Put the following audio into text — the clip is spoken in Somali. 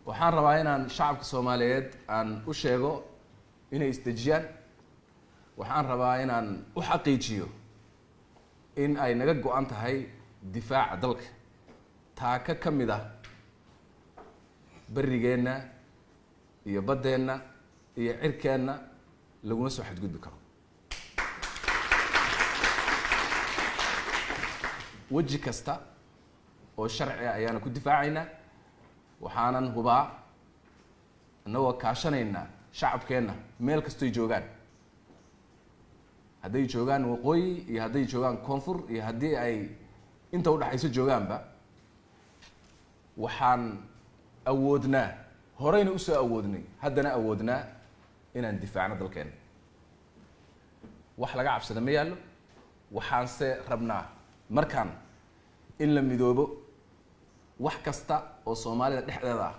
Waxaan rabaa inaan shacabka Soomaaliyeed aan u sheego inay isdejiyaan. Waxaan rabaa inaan u xaqiijiyo in ay naga go-an tahay difaaca dalka. Taaka ka mid ah berrigeenna iyo baddeenna iyo cirkeenna laguma soo xadgudbi karo. Weji kasta oo sharci ah ayaana ku difaacaynaa. Waxaanan hubaa innagoo kaashanaynaa shacabkeenna meel kastoy joogaan, hadday joogaan waqooyi iyo hadday joogaan koonfur iyo haddii ay inta udhexayso joogaanba, waxaan awoodnaa, horeyna usoo awoodnay, haddana awoodnaa inaan difaacno dalkeenna. Wax laga cabsada ma yaallo. Waxaanse rabnaa markaan in la midoobo wax kasta oo Soomaalida dhexdeeda ah.